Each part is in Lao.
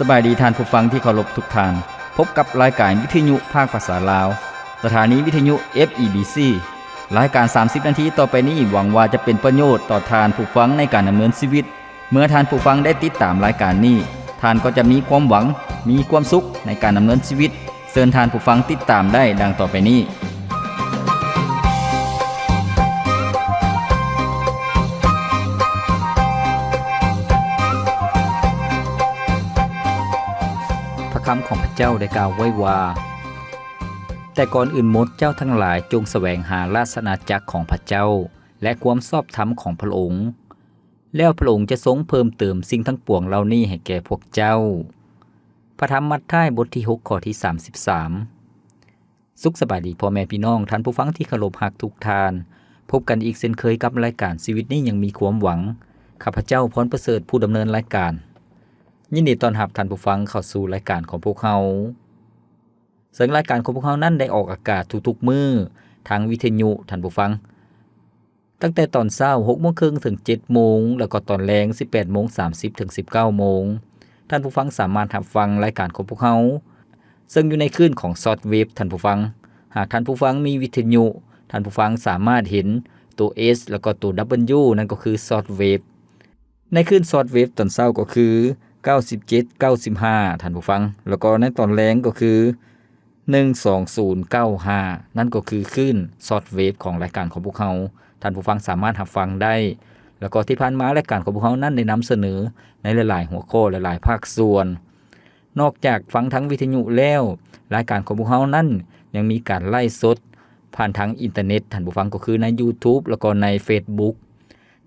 ສະບາຍດີທ່ານຜູ້ຟັງທີ່ເຄົາລົບທຸກທ່ານ. ພົບກັບລາຍການວິທະຍຸພາກພາສາລາວ, ສະຖານີວິທະຍຸ ເອັຟ ອີ ບີ ຊີ. ລາຍການສາມສິບນາທີຕໍ່ໄປນີ້ ຫວັງວ່າຈະເປັນປະໂຫຍດຕໍ່ທ່ານຜູ້ຟັງໃນການດຳເນີນຊີວິດ. ເມື່ອທ່ານຜູ້ຟັງໄດ້ຕິດຕາມລາຍການນີ້, ທ່ານກໍຈະມີຄວາມຫວັງ, ມີຄວາມສຸກໃນການດຳເນີນຊີວິດ. ເຊີນທ່ານຜູ້ຟັງຕິດຕາມໄດ້ດັ່ງຕໍ່ໄປນີ້. ພະຄຳຂອງພະເຈົ້າໄດ້ກ່າວໄວ້ວ່າ, ແຕ່ກ່ອນອື່ນໝົດເຈົ້າທັງຫຼາຍຈົ່ງສະແຫວງຫາລາຊະອານາຈັກຂອງພະເຈົ້າ ແລະ ຄວາມຊອບທຳຂອງພະອົງ, ແລ້ວພະອົງຈະຊົງເພີ່ມເຕີມສິ່ງທັງປວງເຫຼົ່ານີ້ໃຫ້ແກ່ພວກເຈົ້າ. ພະທຳມັດທາຍ ບົດທີຫົກ ຂໍ້ທີສາມສິບສາມ. ສຸກສະບາຍດີພໍ່ແມ່ພີ່ນ້ອງ, ທ່ານຜູ້ຟັງທີ່ເຄົາລົບຮັກທຸກທ່ານ. ພົບກັນອີກເຊັ່ນເຄີຍກັບລາຍການຊີວິດນີ້ຍັງມີຄວາມຫວັງ. ຂ້າພະເຈົ້າ ພອນປະເສີດ ຜູ້ດຳເນີນລາຍການ. ຍິນດີຕ້ອນຮັບທ່ານຜູ້ຟັງເຂົ້າສູ່ລາຍການຂອງພວກເຮົາ. ເຊິ່ງລາຍການຂອງພວກເຮົານັ້ນໄດ້ອອກອາກາດທຸກໆມື້ທາງວິທະຍຸ, ທ່ານຜູ້ຟັງ. ຕັ້ງແຕ່ຕອນເຊົ້າ ຫົກໂມງເຄິ່ງ ເຖິງ ເຈັດໂມງ ແລ້ວກໍຕອນແລງ ສິບແປດໂມງສາມສິບ ເຖິງ ສິບເກົ້າໂມງ. ທ່ານຜູ້ຟັງສາມາດຮັບຟັງລາຍການຂອງພວກເຮົາ ເຊິ່ງຢູ່ໃນຄື້ນຂອງຊອດເວບ, ທ່ານຜູ້ຟັງ. ຫາກທ່ານຜູ້ຟັງມີວິທະຍຸ, ທ່ານຜູ້ຟັງສາມາດເຫັນໂຕ S ແລ້ວກໍໂຕ W ນັ້ນກໍຄືຊອດເວບ. ໃນຄື້ນຊອດເວບຕອນເຊົ້າກໍຄື ເກົ້າສິບເຈັດ ເກົ້າສິບຫ້າ ທ່ານຜູ້ຟັງ, ແລ້ວກໍໃນຕອນແລງກໍຄື ໜຶ່ງສອງສູນເກົ້າຫ້າ ນັ້ນກໍຄືຄື້ນຊອດເວບຂອງລາຍການຂອງພວກເຮົາ. ທ່ານຜູ້ຟັງສາມາດຮັບຟັງໄດ້ ແລ້ວກໍທີ່ຜ່ານມາລາຍການຂອງພວກເຮົານັ້ນໄດ້ນຳສະເໜີໃນຫຼາຍໆຫົວຂໍ້ ຫຼາຍໆພາກສ່ວນ. ນອກຈາກຟັງທາງວິທະຍຸແລ້ວ, ລາຍການຂອງພວກເຮົານັ້ນຍັງມີການໄລຟ໌ສົດຜ່ານທາງອິນເຕີເນັດ, ທ່ານຜູ້ຟັງ, ກໍຄືໃນ YouTube ແລ້ວກໍໃນ Facebook.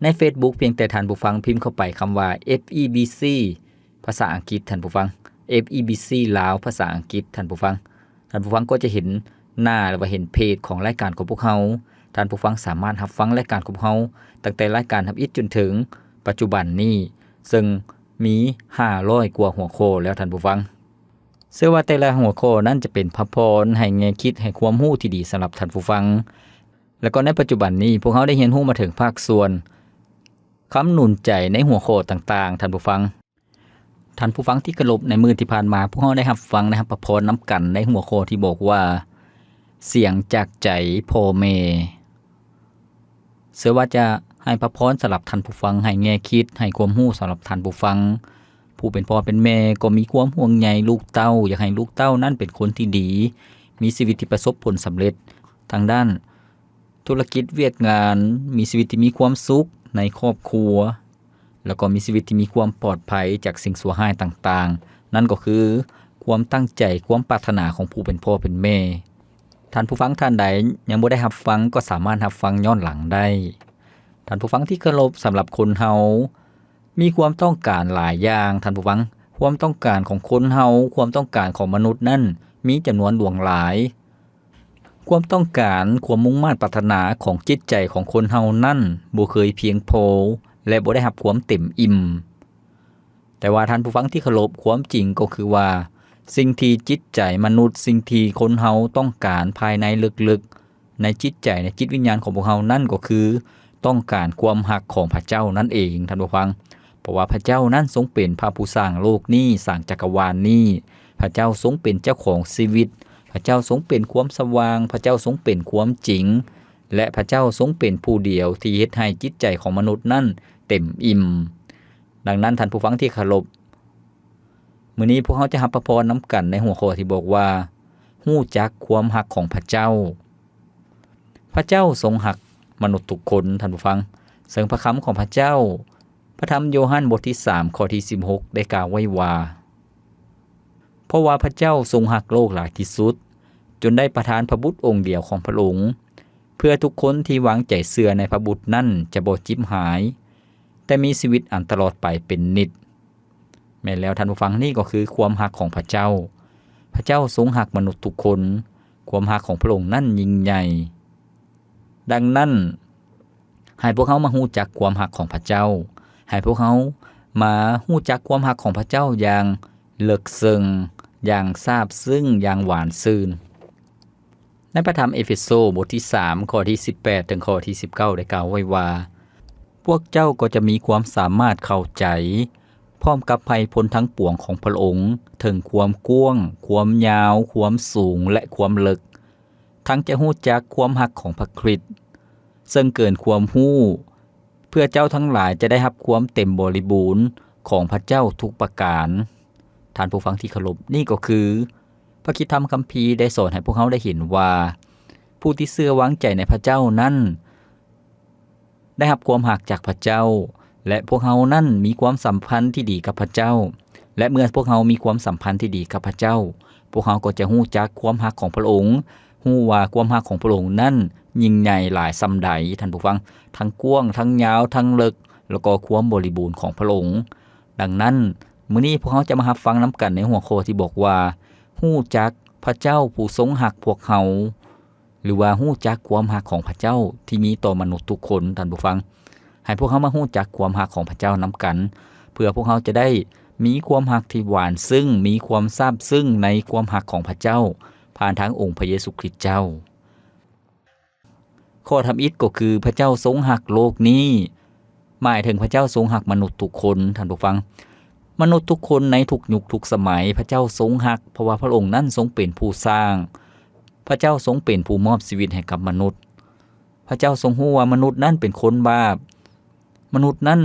ໃນ Facebook ພຽງແຕ່ທ່ານຜູ້ຟັງພິມເຂົ້າໄປຄຳວ່າ FEBC ພາສາອັງກິດ, ທ່ານຜູ້ຟັງ, FEBC ລາວ ພາສາອັງກິດ, ທ່ານຜູ້ຟັງ. ທ່ານຜູ້ຟັງກໍຈະເຫັນໜ້າ ຫຼືວ່າເຫັນເພຈຂອງລາຍການຂອງພວກເຮົາ. ທ່ານຜູ້ຟັງສາມາດຮັບຟັງລາຍການຂອງພວກເຮົາ ຕັ້ງແຕ່ລາຍການທຳອິດຈົນເຖິງປັດຈຸບັນນີ້, ເຊິ່ງມີຫ້າຮ້ອຍກວ່າຫົວຂໍ້ແລ້ວ, ທ່ານຜູ້ຟັງ. ເຊື່ອວ່າແຕ່ລະຫົວຂໍ້ນັ້ນຈະເປັນພະພອນໃຫ້ແງ່ຄິດ, ໃຫ້ຄວາມຮູ້ທີ່ດີສຳລັບທ່ານຜູ້ຟັງ. ແລ້ວກໍໃນປັດຈຸບັນນີ້, ພວກເຮົາໄດ້ຮຽນຮູ້ມາເຖິງພາກສ່ວນຄຳໜູນໃຈໃນຫົວຂໍ້ຕ່າງໆ, ທ່ານຜູ້ຟັງ. ທ່ານຜູ້ຟັງທີ່ເຄົາລົບ, ໃນມື້ທີ່ຜ່ານມາ ພວກເຮົາໄດ້ຮັບຟັງ, ໄດ້ຮັບພະພອນນຳກັນໃນຫົວຂໍ້ທີ່ບອກວ່າ ສຽງຈາກໃຈພໍ່ແມ່. ເຊື່ອວ່າຈະໃຫ້ພະພອນສຳລັບທ່ານຜູ້ຟັງ, ໃຫ້ແງ່ຄິດ, ໃຫ້ຄວາມຮູ້ສຳລັບທ່ານຜູ້ຟັງ. ຜູ້ເປັນພໍ່ເປັນແມ່ກໍມີຄວາມຫ່ວງໃຍລູກເຕົ້າ, ຢາກໃຫ້ລູກເຕົ້ານັ້ນເປັນຄົນທີ່ດີ, ມີຊີວິດທີ່ປະສົບຜົນສຳເລັດທາງດ້ານ ທຸລະກິດວຽກງານ, ມີຊີວິດທີ່ມີຄວາມສຸກໃນຄອບຄົວ, ແລ້ວກໍມີຊີວິດທີ່ມີຄວາມປອດໄພຈາກສິ່ງຊົ່ວຮ້າຍຕ່າງໆ. ນັ້ນກໍຄືຄວາມຕັ້ງໃຈ, ຄວາມປາດຖະໜາຂອງຜູ້ເປັນພໍ່ເປັນແມ່. ທ່ານຜູ້ຟັງທ່ານໃດຍັງບໍ່ໄດ້ຮັບຟັງ, ກໍສາມາດຮັບຟັງຍ້ອນຫຼັງໄດ້. ທ່ານຜູ້ຟັງທີ່ເຄົາລົບ, ສຳລັບຄົນເຮົາມີຄວາມຕ້ອງການຫຼາຍຢ່າງ, ທ່ານຜູ້ຟັງ. ຄວາມຕ້ອງການຂອງຄົນເຮົາ, ຄວາມຕ້ອງການຂອງມະນຸດນັ້ນມີຈຳນວນຫຼວງຫຼາຍ. ຄວາມຕ້ອງການ, ຄວາມມຸ່ງມາດປາດຖະໜາຂອງຈິດໃຈຂອງຄົນເຮົານັ້ນບໍ່ເຄີຍພຽງພໍ ແລະ ບໍ່ໄດ້ຮັບຄວາມເຕັມອີ່ມ. ແຕ່ວ່າທ່ານຜູ້ຟັງທີ່ເຄົາລົບ, ຄວາມຈິງກໍຄືວ່າ ສິ່ງທີ່ຈິດໃຈມະນຸດ, ສິ່ງທີ່ຄົນເຮົາຕ້ອງການພາຍໃນເລິກໆ ໃນຈິດໃຈ, ໃນຈິດວິນຍານຂອງພວກເຮົານັ້ນກໍຄື ຕ້ອງການຄວາມຮັກຂອງພະເຈົ້ານັ້ນເອງ, ທ່ານຜູ້ຟັງ. ເພາະວ່າພະເຈົ້ານັ້ນຊົງເປັນພະຜູ້ສ້າງໂລກນີ້, ສ້າງຈັກກະວານນີ້. ພະເຈົ້າຊົງເປັນເຈົ້າຂອງຊີວິດ. ພະເຈົ້າຊົງເປັນຄວາມສະຫວ່າງ. ພະເຈົ້າຊົງເປັນຄວາມຈິງ. ແລະ ພະເຈົ້າຊົງເປັນຜູ້ດຽວທີ່ເຮັດໃຫ້ຈິດໃຈຂອງມະນຸດນັ້ນເຕັມອີ່ມ. ດັ່ງນັ້ນ, ທ່ານຜູ້ຟັງທີ່ເຄົາລົບ, ມື້ນີ້ພວກເຮົາຈະຮັບພະພອນນຳກັນໃນຫົວຂໍ້ທີ່ບອກວ່າ ຮູ້ຈັກຄວາມຮັກຂອງພະເຈົ້າ. ພະເຈົ້າຊົງຮັກມະນຸດທຸກຄົນ, ທ່ານຜູ້ຟັງ. ເຊິ່ງພະຄຳຂອງພະເຈົ້າ, ພະທຳໂຢຮັນບົດທີສາມ ຂໍ້ທີສິບຫົກ ໄດ້ກ່າວໄວ້ວ່າ, ເພາະວ່າພະເຈົ້າຊົງຮັກໂລກຫຼາຍທີ່ສຸດ, ຈົນໄດ້ປະທານພະບຸດອົງດຽວຂອງພະອົງ, ເພື່ອທຸກຄົນທີ່ວາງໃຈເຊື່ອໃນພະບຸດນັ້ນຈະບໍ່ຈິບຫາຍ, ແຕ່ມີຊີວິດອັນຕະຫຼອດໄປເປັນນິດ. ແມ່ນແລ້ວທ່ານຜູ້ຟັງ, ນີ້ກໍຄືຄວາມຮັກຂອງພະເຈົ້າ. ພະເຈົ້າຊົງຮັກມະນຸດທຸກຄົນ. ຄວາມຮັກຂອງພະອົງນັ້ນຍິ່ງໃຫຍ່. ດັ່ງນັ້ນ, ໃຫ້ພວກເຮົາມາຮູ້ຈັກຄວາມຮັກຂອງພະເຈົ້າ. ໃຫ້ພວກເຮົາມາຮູ້ຈັກຄວາມຮັກຂອງພະເຈົ້າຢ່າງເລິກເຊິ່ງ, ຢ່າງຊາບຊຶ້ງ, ຢ່າງຫວານຊື່ນ. ໃນພະທຳເອເຟໂຊ ບົດທີສາມ ຂໍ້ທີສິບແປດ ເຖິງຂໍ້ທີສິບເກົ້າ ໄດ້ກ່າວໄວ້ວ່າ, ພວກເຈົ້າກໍຈະມີຄວາມສາມາດເຂົ້າໃຈ ພ້ອມກັບໃຫ້ພົນທັງປວງຂອງພະອົງ, ເຖິງຄວາມກວ້າງ, ຄວາມຍາວ, ຄວາມສູງ ແລະ ຄວາມເລິກ, ທັງຈະຮູ້ຈັກຄວາມຮັກຂອງພະຄຣິດ, ເຊິ່ງເກີນຄວາມຮູ້, ເພື່ອເຈົ້າທັງຫຼາຍຈະໄດ້ຮັບຄວາມເຕັມບໍລິບູນຂອງພະເຈົ້າທຸກປະການ. ທ່ານຜູ້ຟັງທີ່ເຄົາລົບ, ນີ້ກໍຄືພະຄຣິດທຳຄຳພີໄດ້ສອນໃຫ້ພວກເຮົາໄດ້ເຫັນວ່າ ຜູ້ທີ່ເຊື່ອວາງໃຈໃນພະເຈົ້ານັ້ນ ໄດ້ຮັບຄວາມຮັກຈາກພະເຈົ້າ ແລະ ພວກເຮົານັ້ນມີຄວາມສຳພັນທີ່ດີກັບພະເຈົ້າ ແລະ ເມື່ອພວກເຮົາມີຄວາມສຳພັນທີ່ດີກັບພະເຈົ້າ, ພວກເຮົາກໍຈະຮູ້ຈັກຄວາມຮັກຂອງພະອົງ, ຮູ້ວ່າຄວາມຮັກຂອງພະອົງນັ້ນຍິ່ງໃຫຍ່ຫຼາຍສ່ຳໃດ, ທ່ານຜູ້ຟັງ, ທັງກວ້າງ, ທັງຍາວ, ທັງເລິກ, ແລ້ວກໍຄວາມບໍລິບູນຂອງພະອົງ. ດັ່ງນັ້ນ, ມື້ນີ້ພວກເຮົາຈະມາຮັບຟັງນຳກັນໃນຫົວຂໍ້ທີ່ບອກວ່າ, ຮູ້ຈັກພະເຈົ້າຜູ້ຊົງຮັກພວກເຮົາ. ຫຼືວ່າຮູ້ຈັກຄວາມຮັກຂອງພະເຈົ້າທີ່ມີຕໍ່ມະນຸດທຸກຄົນ, ທ່ານຜູ້ຟັງ. ໃຫ້ພວກເຮົາມາຮູ້ຈັກຄວາມຮັກຂອງພະເຈົ້ານຳກັນ, ເພື່ອພວກເຮົາຈະໄດ້ມີຄວາມຮັກທີ່ຫວານຊຶ້ງ, ມີຄວາມຊາບຊຶ້ງໃນຄວາມຮັກຂອງພະເຈົ້າ, ຜ່ານທາງອົງພະເຢຊູຄຣິດເຈົ້າ. ຂໍ້ທຳອິດກໍຄື ພະເຈົ້າຊົງຮັກໂລກນີ້, ໝາຍເຖິງພະເຈົ້າຊົງຮັກມະນຸດທຸກຄົນ, ທ່ານຜູ້ຟັງ. ມະນຸດທຸກຄົນໃນທຸກຍຸກທຸກສະໄໝ ພະເຈົ້າຊົງຮັກ, ເພາະວ່າພະອົງນັ້ນຊົງເປັນຜູ້ສ້າງ, ພະເຈົ້າຊົງເປັນຜູ້ມອບຊີວິດໃຫ້ກັບມະນຸດ. ພະເຈົ້າຊົງຮູ້ວ່າມະນຸດນັ້ນເປັນຄົນບາບ, ມະນຸດນັ້ນ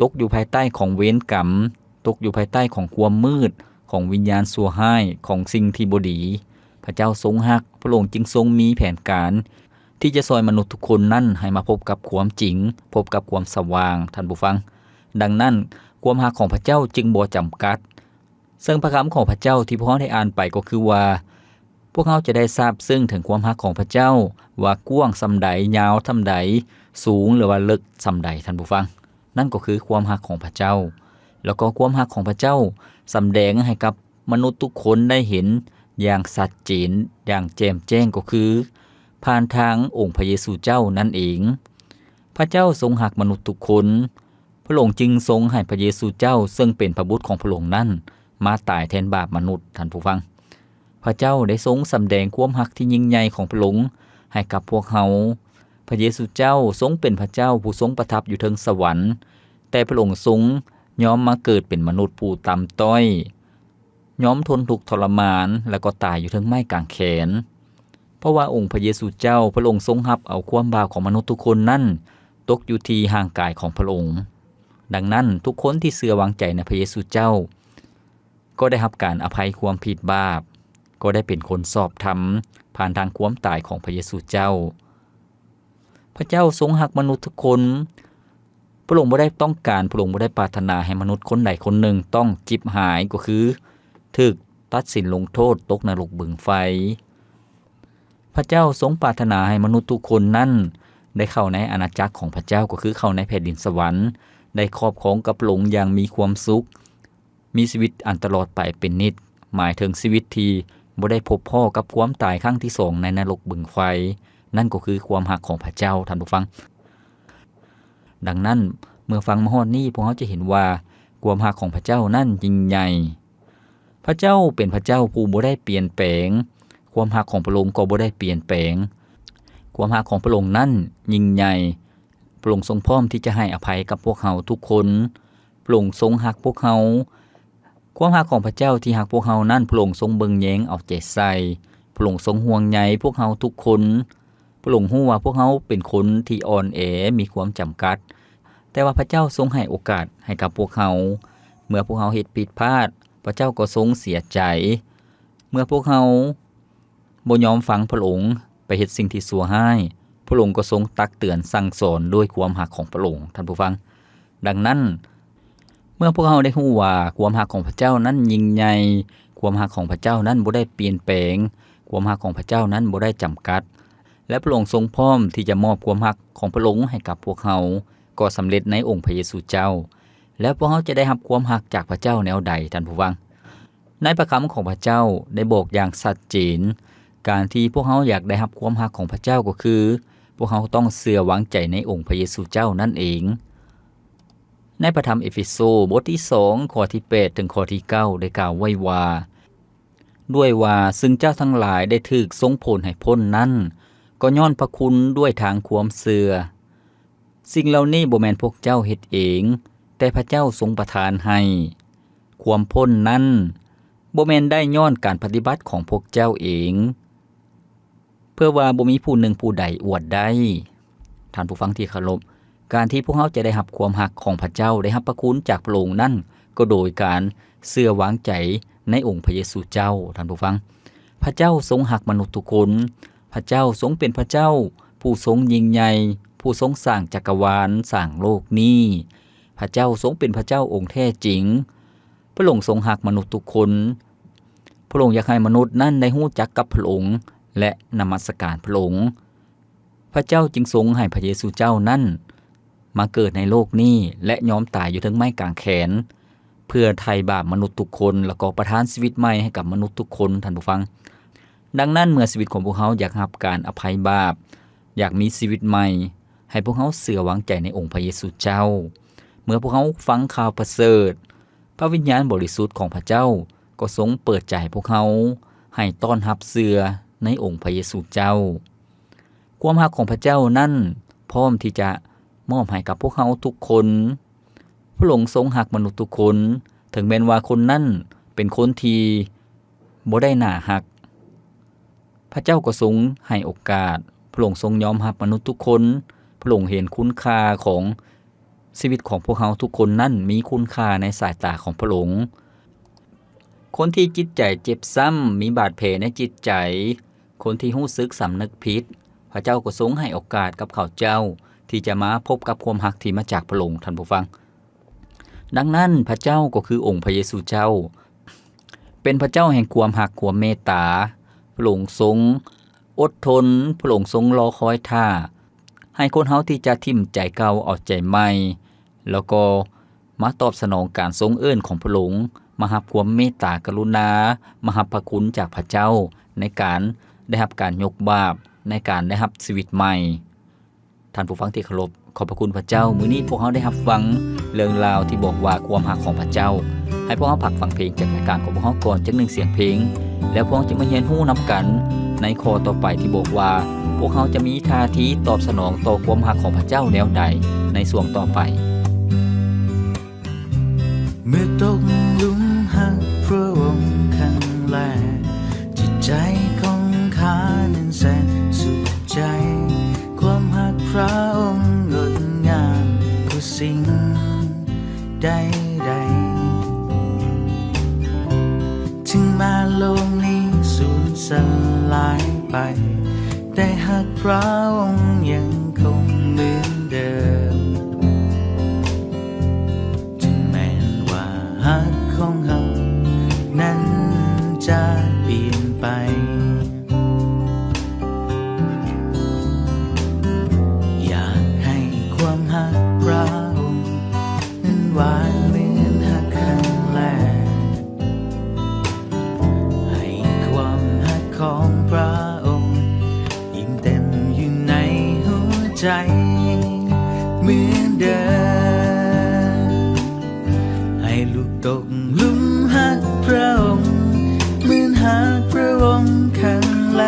ຕົກຢູ່ພາຍໃຕ້ຂອງເວນກຳ, ຕົກຢູ່ພາຍໃຕ້ຂອງຄວາມມືດ, ຂອງວິນຍານຊົ່ວຮ້າຍ, ຂອງສິ່ງທີ່ບໍ່ດີ. ພະເຈົ້າຊົງຮັກ, ພະອົງຈຶ່ງຊົງມີແຜນການ ທີ່ຈະຊ່ອຍມະນຸດທຸກຄົນນັ້ນໃຫ້ມາພົບກັບຄວາມຈິງ, ພົບກັບຄວາມສະຫວ່າງ, ທ່ານຜູ້ຟັງ. ດັ່ງນັ້ນ, ຄວາມຮັກຂອງພະເຈົ້າຈຶ່ງບໍ່ຈຳກັດ. ເຊິ່ງພະຄຳຂອງພະເຈົ້າທີ່ພວກເຮົາໄດ້ອ່ານໄປກໍຄືວ່າ, ພວກເຮົາຈະໄດ້ຊາບຊຶ້ງເຖິງຄວາມຮັກຂອງພະເຈົ້າ, ວ່າກວ້າງສ່ຳໃດ, ຍາວສ່ຳໃດ, ສູງ ຫຼືວ່າເລິກສ່ຳໃດ, ທ່ານຜູ້ຟັງ. ນັ້ນກໍຄືຄວາມຮັກຂອງພະເຈົ້າ. ແລ້ວກໍຄວາມຮັກຂອງພະເຈົ້າສຳແດງໃຫ້ກັບ ມະນຸດທຸກຄົນໄດ້ເຫັນຢ່າງຊັດເຈນ, ຢ່າງແຈ່ມແຈ້ງ ກໍຄືຜ່ານທາງອົງພະເຢຊູເຈົ້ານັ້ນເອງ. ພະເຈົ້າຊົງຮັກມະນຸດທຸກຄົນ, ພະອົງຈຶ່ງຊົງໃຫ້ພະເຢຊູເຈົ້າ ເຊິ່ງເປັນພະບຸດຂອງພະອົງນັ້ນ ມາຕາຍແທນບາບມະນຸດ, ທ່ານຜູ້ຟັງ. ພະເຈົ້າໄດ້ຊົງສຳແດງຄວາມຮັກທີ່ຍິ່ງໃຫຍ່ຂອງພະອົງໃຫ້ກັບພວກເຮົາ. ພະເຢຊູເຈົ້າຊົງເປັນພະເຈົ້າຜູ້ຊົງປະທັບຢູ່ເທິງສະຫວັນ, ແຕ່ພະອົງຊົງຍອມມາເກີດເປັນມະນຸດຜູ້ຕ່ຳຕ້ອຍ, ຍອມທົນທຸກທໍລະມານ ແລະ ກໍຕາຍຢູ່ເທິງໄມ້ກາງແຂນ. ເພາະວ່າອົງພະເຢຊູເຈົ້າ, ພະອົງຊົງຮັບເອົາຄວາມບາບຂອງມະນຸດທຸກຄົນນັ້ນຕົກຢູ່ທີ່ຮ່າງກາຍຂອງພະອົງ. ດັ່ງນັ້ນ, ທຸກຄົນທີ່ເຊື່ອວາງໃຈໃນພະເຢຊູເຈົ້າ ກໍໄດ້ຮັບການອະໄພຄວາມຜິດບາບ, ກໍໄດ້ເປັນຄົນຊອບທຳ ຜ່ານທາງຄວາມຕາຍຂອງພະເຢຊູເຈົ້າ. ພະເຈົ້າຊົງຮັກມະນຸດທຸກຄົນ. ພະອົງບໍ່ໄດ້ຕ້ອງການ, ພະອົງບໍ່ໄດ້ປາດຖະໜາໃຫ້ມະນຸດຄົນໃດຄົນໜຶ່ງຕ້ອງຈິບຫາຍ, ກໍຄືຖືກຕັດສິນລົງໂທດຕົກນະລົກບຶງໄຟ. ພະເຈົ້າຊົງປາດຖະໜາໃຫ້ມະນຸດທຸກຄົນນັ້ນໄດ້ເຂົ້າໃນອານາຈັກຂອງພະເຈົ້າ, ກໍຄືເຂົ້າໃນແຜ່ນດິນສະຫວັນ, ໄດ້ຄອບຄອງກັບພະອົງຢ່າງມີຄວາມສຸກ. ມີຊີວິດອັນຕະຫຼອດໄປເປັນນິດ, ໝາຍເຖິງຊີວິດທີ່ບໍ່ໄດ້ພົບພໍ້ກັບຄວາມຕາຍຄັ້ງທີສອງໃນນະລົກບຶງໄຟ. ນັ້ນກໍຄືຄວາມຮັກຂອງພະເຈົ້າ, ທ່ານຜູ້ຟັງ. ດັ່ງນັ້ນ, ເມື່ອຟັງມາຮອດນີ້, ພວກເຮົາຈະເຫັນວ່າຄວາມຮັກຂອງພະເຈົ້ານັ້ນຍິ່ງໃຫຍ່. ພະເຈົ້າເປັນພະເຈົ້າຜູ້ບໍ່ໄດ້ປ່ຽນແປງ. ຄວາມຮັກຂອງພະອົງກໍບໍ່ໄດ້ປ່ຽນແປງ. ຄວາມຮັກຂອງພະອົງນັ້ນຍິ່ງໃຫຍ່. ພະອົງຊົງພ້ອມທີ່ຈະໃຫ້ອະໄພກັບພວກເຮົາທຸກຄົນ. ພະອົງຊົງຮັກພວກເຮົາ. ຄວາມຮັກຂອງພະເຈົ້າທີ່ຮັກພວກເຮົານັ້ນ, ພະອົງຊົງເບິ່ງແຍງເອົາໃຈໃສ່. ພະອົງຊົງຫ່ວງໃຍພວກເຮົາທຸກຄົນ. ພະອົງຮູ້ວ່າພວກເຮົາເປັນຄົນທີ່ອ່ອນແອ, ມີຄວາມຈຳກັດ. ແຕ່ວ່າພະເຈົ້າຊົງໃຫ້ໂອກາດໃຫ້ກັບພວກເຮົາ. ເມື່ອພວກເຮົາເຮັດຜິດພາດ, ພະເຈົ້າກໍຊົງເສຍໃຈ. ເມື່ອພວກເຮົາ ບໍ່ຍອມຟັງພະອົງ, ໄປເຮັດສິ່ງທີ່ຊົ່ວຮ້າຍ, ພະອົງກໍຊົງຕັກເຕືອນສັ່ງສອນດ້ວຍຄວາມຮັກຂອງພະອົງ, ທ່ານຜູ້ຟັງ. ດັ່ງນັ້ນ, ເມື່ອພວກເຮົາໄດ້ຮູ້ວ່າຄວາມຮັກຂອງພະເຈົ້ານັ້ນຍິ່ງໃຫຍ່, ຄວາມຮັກຂອງພະເຈົ້ານັ້ນບໍ່ໄດ້ປ່ຽນແປງ, ຄວາມຮັກຂອງພະເຈົ້ານັ້ນບໍ່ໄດ້ຈຳກັດ, ແລະ ພະອົງຊົງພ້ອມທີ່ຈະມອບຄວາມຮັກຂອງພະອົງໃຫ້ກັບພວກເຮົາ, ກໍສຳເລັດໃນອົງພະເຢຊູເຈົ້າ. ແລ້ວພວກເຮົາຈະໄດ້ຮັບຄວາມຮັກຈາກພະເຈົ້າແນວໃດ, ທ່ານຜູ້ຟັງ? ໃນພະຄຳຂອງພະເຈົ້າໄດ້ບອກຢ່າງຊັດເຈນ, ການທີ່ພວກເຮົາຢາກໄດ້ຮັບຄວາມຮັກຂອງພະເຈົ້າກໍຄື ພວກເຮົາຕ້ອງເຊື່ອວາງໃຈໃນອົງພະເຢຊູເຈົ້ານັ້ນເອງ. ໃນພະທຳເອເຟໂຊ ບົດທີສອງ ຂໍ້ທີແປດ ເຖິງຂໍ້ທີເກົ້າ ໄດ້ກ່າວໄວ້ວ່າ, ດ້ວຍວ່າຊຶ່ງເຈົ້າທັງຫຼາຍໄດ້ຖືກສົ່ງຜົນໃຫ້ພົ້ນນັ້ນ, ກໍຍ້ອນພະຄຸນດ້ວຍທາງຄວາມເຊື່ອ. ສິ່ງເຫຼົ່ານີ້ບໍ່ແມ່ນພວກເຈົ້າເຮັດເອງ, ແຕ່ພະເຈົ້າຊົງປະທານໃຫ້. ຄວາມພົ້ນນັ້ນບໍ່ແມ່ນໄດ້ຍ້ອນການປະຕິບັດຂອງພວກເຈົ້າເອງ, ເພື່ອວ່າບໍ່ມີຜູ້ໜຶ່ງຜູ້ໃດອວດໄດ້. ທ່ານຜູ້ຟັງທີ່ເຄົາລົບ, ການທີ່ພວກເຮົາຈະໄດ້ຮັບຄວາມຮັກຂອງພະເຈົ້າ, ໄດ້ຮັບພະຄຸນຈາກພະອົງນັ້ນ, ກໍໂດຍການເຊື່ອວາງໃຈໃນອົງພະເຢຊູເຈົ້າ. ທ່ານຜູ້ຟັງ, ພະເຈົ້າຊົງຮັກມະນຸດທຸກຄົນ. ພະເຈົ້າຊົງເປັນພະເຈົ້າຜູ້ຊົງຍິ່ງໃຫຍ່, ຜູ້ຊົງສ້າງຈັກກະວານ, ສ້າງໂລກນີ້. ພະເຈົ້າຊົງເປັນພະເຈົ້າອົງແທ້ຈິງ. ພະອົງຊົງຮັກມະນຸດທຸກຄົນ. ພະອົງຢາກໃຫ້ມະນຸດນັ້ນໄດ້ຮູ້ຈັກກັບພະອົງ ແລະ ນະມັດສະການພະອົງ. ພະເຈົ້າຈຶ່ງຊົງໃຫ້ພະເຢຊູເຈົ້ານັ້ນມາເກີດໃນໂລກນີ້ ແລະ ຍອມຕາຍຢູ່ເທິງໄມ້ກາງແຂນ ເພື່ອໄຖ່ບາບມະນຸດທຸກຄົນ ແລ້ວກໍປະທານຊີວິດໃໝ່ໃຫ້ກັບມະນຸດທຸກຄົນ. ທ່ານຜູ້ຟັງ, ດັ່ງນັ້ນ ເມື່ອຊີວິດຂອງພວກເຮົາຢາກຮັບການອະໄພບາບ, ຢາກມີຊີວິດໃໝ່, ໃຫ້ພວກເຮົາເຊື່ອວາງໃຈໃນອົງພະເຢຊູເຈົ້າ. ເມື່ອພວກເຮົາຟັງຂ່າວປະເສີດ, ພະວິນຍານບໍລິສຸດຂອງພະເຈົ້າກໍຊົງເປີດໃຈໃຫ້ພວກເຮົາໃຫ້ຕ້ອນຮັບເຊື່ອໃນອົງພະເຢຊູເຈົ້າ. ຄວາມຮັກຂອງພະເຈົ້ານັ້ນພ້ອມທີ່ຈະມອບໃຫ້ກັບພວກເຮົາທຸກຄົນ. ພະອົງຊົງຮັກມະນຸດທຸກຄົນ, ເຖິງແມ່ນວ່າຄົນນັ້ນເປັນຄົນທີ່ບໍ່ໄດ້ໜ້າຮັກ. ພະເຈົ້າກໍຊົງໃຫ້ໂອກາດ, ພະອົງຊົງຍອມຮັບມະນຸດທຸກຄົນ. ພະອົງເຫັນຄຸນຄ່າຂອງຊີວິດຂອງພວກເຮົາທຸກຄົນນັ້ນມີຄຸນຄ່າໃນສາຍຕາຂອງພະອົງ. ຄົນທີ່ຈິດໃຈເຈັບຊ້ຳ, ມີບາດແຜໃນຈິດໃຈ, ຄົນທີ່ຮູ້ສຶກສຳນຶກຜິດ, ພະເຈົ້າກໍຊົງໃຫ້ໂອກາດກັບເຂົາເຈົ້າທີ່ຈະມາພົບກັບຄວາມຮັກທີ່ມາຈາກພະອົງ, ທ່ານຜູ້ຟັງ. ດັ່ງນັ້ນ, ພະເຈົ້າກໍຄືອົງພະເຢຊູເຈົ້າ ເປັນພະເຈົ້າແຫ່ງຄວາມຮັກ, ຄວາມເມດຕາ. ພະອົງຊົງອົດທົນ, ພະອົງຊົງລໍຄອຍຖ້າ ໃຫ້ຄົນເຮົາທີ່ຈະຖິ້ມໃຈເກົ່າເອົາໃຈໃໝ່, ແລ້ວກໍມາຕອບສະໜອງການຊົງເອີ້ນຂອງພະອົງ, ມາຮັບຄວາມເມດຕາກະລຸນາ, ມາຮັບພະຄຸນຈາກພະເຈົ້າ ໃນການໄດ້ຮັບການຍົກບາບ, ໃນການໄດ້ຮັບຊີວິດໃໝ່. ທ່ານຜູ້ຟັງທີ່ເຄົາລົບ, ຂອບພະຄຸນພະເຈົ້າ, ມື້ນີ້ພວກເຮົາໄດ້ຮັບຟັງເລື່ອງລາວທີ່ບອກວ່າຄວາມຮັກຂອງພະເຈົ້າ. ໃຫ້ພວກເຮົາພັກຟັງເພງຈາກລາຍການຂອງພວກເຮົາກ່ອນຈັກໜຶ່ງສຽງເພງ, ແລ້ວພວກເຮົາຈະມາຮຽນຮູ້ນຳກັນໃນຂໍ້ຕໍ່ໄປທີ່ບອກວ່າ ພວກເຮົາຈະມີທ່າທີຕອບສະໜອງຕໍ່ຄວາມຮັກຂອງພະເຈົ້າແນວໃດໃນຊ່ວງຕໍ່ໄປ. ເມື່ອຕົກหลุมฮักพระองค์ครั้งแรก จิตใจของข้านั้นแสนสุขใจ ความฮักพระองค์งดงามกว่าสิ่งใดๆ ถึงแม้โลกนี้สูญสลายไป แต่ฮักพระองค์ยังคงเหมือนเดิม ถึงแม้ว่าฮักของเฮานั้นจะเปลี่ยนไป อยากให้ความฮักพระองค์นั้นหวานเหมือนฮักครั้งแรก ให้ความฮักของพระองค์ยิ่งเต็มอยู่ในหัวใจเหมือนเดิม ให้ลูกตกหลุมฮักพระองค์เหมือนฮักพระองค์ครั้งแร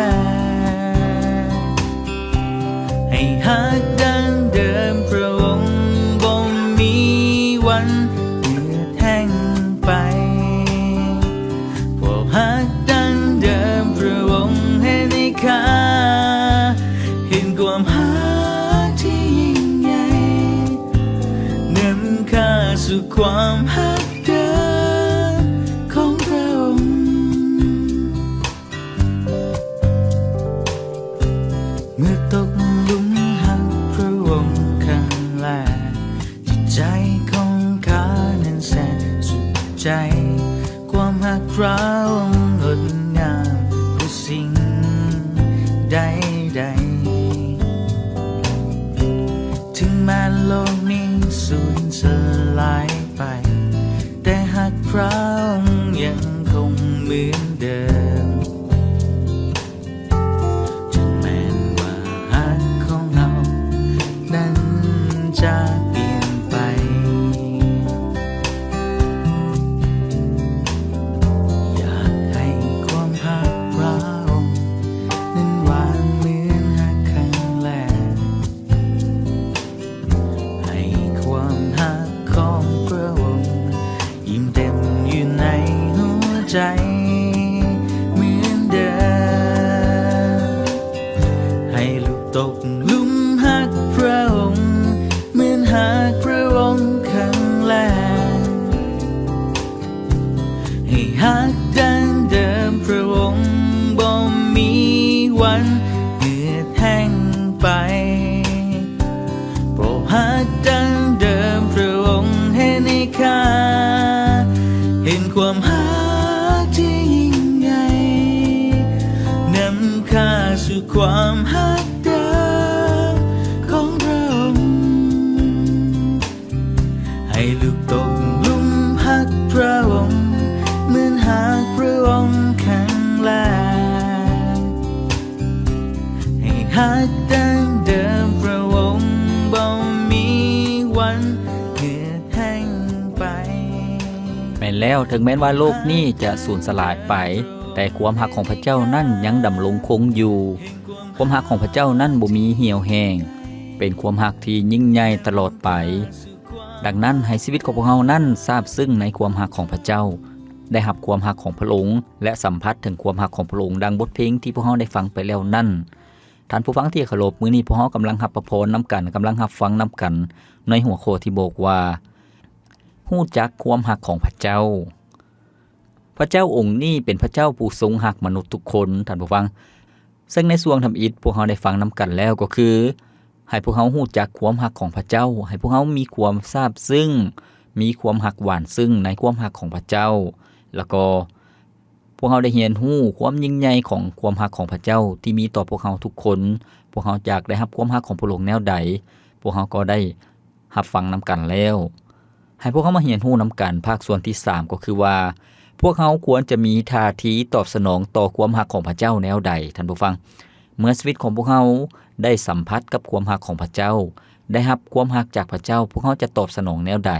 ก ให้ฮักดังเดิมพระองค์บ่มีวันเหือดแห้งไป พวกฮักดังเดิมพระองค์ให้ได้ค่า เห็นความฮักที่ยิ่งใหญ่ นำข้าสู่ความฮักเดิมของพระองค์ เมื่อตกหลุมฮักพระองค์ครั้งแรก จิตใจของข้านั้นแสนสุขใจ ความฮักพระองค์งดงามกว่าสิ่งใดๆ ถึงแม้โลกนี้สูญสลายไป แต่ฮักพระองค์ยังคงเหมือนเดิม ถึงแม้ว่าฮักของเฮานั้นจะเปลี่ยนไป อยา ຮັກດັ່ງເດີມພຣະອົງບໍ່ມີວັນເຫືອດແຫ້ງໄປ. ເພາະຮັກດັ່ງເດີມພຣະອົງເຫັນໃຫ້ຂ້າ ເຫັນຄວາມຮັກທີ່ຍິ່ງໃຫຍ່ ນຳຂ້າສູ່ຄວາມຮັກເດີມຂອງພຣະອົງ. ໃຫ້ລູກຕົກຫຼຸມຮັກພຣະອົງ ເໝືອນຮັກພຣະອົງຄັ້ງແລກ. ໃຫ້ຮັກດັ່ງເດີມພຣະອົງບໍ່ມີວັນເຫືອດແຫ້ງໄປ. ແມ່ນແລ້ວ, ເຖິງແມ່ນວ່າໂລກນີ້ຈະສູນສະຫຼາຍໄປ, ແຕ່ຄວາມຮັກຂອງພຣະເຈົ້ານັ້ນຍັງດຳລົງຄົງຢູ່. ຄວາມຮັກຂອງພຣະເຈົ້ານັ້ນບໍ່ມີຫ່ຽວແຫ້ງ, ເປັນຄວາມຮັກທີ່ຍິ່ງໃຫຍ່ຕະຫຼອດໄປ. ດັ່ງນັ້ນ, ໃຫ້ຊີວິດຂອງພວກເຮົານັ້ນຊາບຊຶ້ງໃນຄວາມຮັກຂອງພຣະເຈົ້າ, ໄດ້ຮັບຄວາມຮັກຂອງພຣະອົງ ແລະ ສຳຜັດເຖິງຄວາມຮັກຂອງພຣະອົງ ດັ່ງບົດເພງທີ່ພວກເຮົາໄດ້ຟັງໄປແລ້ວນັ້ນ. ທ່ານຜູ້ຟັງທີ່ເຄົາລົບ, ມື້ນີ້ພວກເຮົາກຳລັງຮັບພະພອນນຳກັນ, ກຳລັງຮັບຟັງນຳກັນໃນຫົວຂໍ້ທີ່ບອກວ່າ ຮູ້ຈັກຄວາມຮັກຂອງພຣະເຈົ້າ. ພຣະເຈົ້າອົງນີ້ເປັນພຣະເຈົ້າຜູ້ຊົງຮັກມະນຸດທຸກຄົນ, ທ່ານຜູ້ຟັງ. ເຊິ່ງໃນຊ່ວງທຳອິດພວກເຮົາໄດ້ຟັງນຳກັນແລ້ວກໍຄື ໃຫ້ພວກເຮົາຮູ້ຈັກຄວາມຮັກຂອງພຣະເຈົ້າ, ໃຫ້ພວກເຮົາມີຄວາມຊາບຊຶ້ງ, ມີຄວາມຮັກຫວານຊຶ້ງໃນຄວາມຮັກຂອງພຣະເຈົ້າ, ແລ້ວກໍພວກເຮົາໄດ້ຮຽນຮູ້ຄວາມຍິ່ງໃຫຍ່ຂອງຄວາມຮັກຂອງພຣະເຈົ້າທີ່ມີຕໍ່ພວກເຮົາທຸກຄົນ. ພວກເຮົາຢາກໄດ້ຮັບຄວາມຮັກຂອງພຣະອົງແນວໃດ, ພວກເຮົາກໍໄດ້ ຮັບຟັງນຳກັນແລ້ວ. ໃຫ້ພວກເຮົາມາຮຽນຮູ້ນຳກັນພາກສ່ວນທີສາມ ກໍຄືວ່າ ພວກເຮົາຄວນຈະມີທ່າທີຕອບສະໜອງຕໍ່ຄວາມຮັກຂອງພຣະເຈົ້າແນວໃດ, ທ່ານຜູ້ຟັງ? ເມື່ອຊີວິດຂອງພວກເຮົາໄດ້ສຳຜັດກັບຄວາມຮັກຂອງພຣະເຈົ້າ, ໄດ້ຮັບຄວາມຮັກຈາກພຣະເຈົ້າ, ພວກເຮົາຈະຕອບສະໜອງແນວໃດ?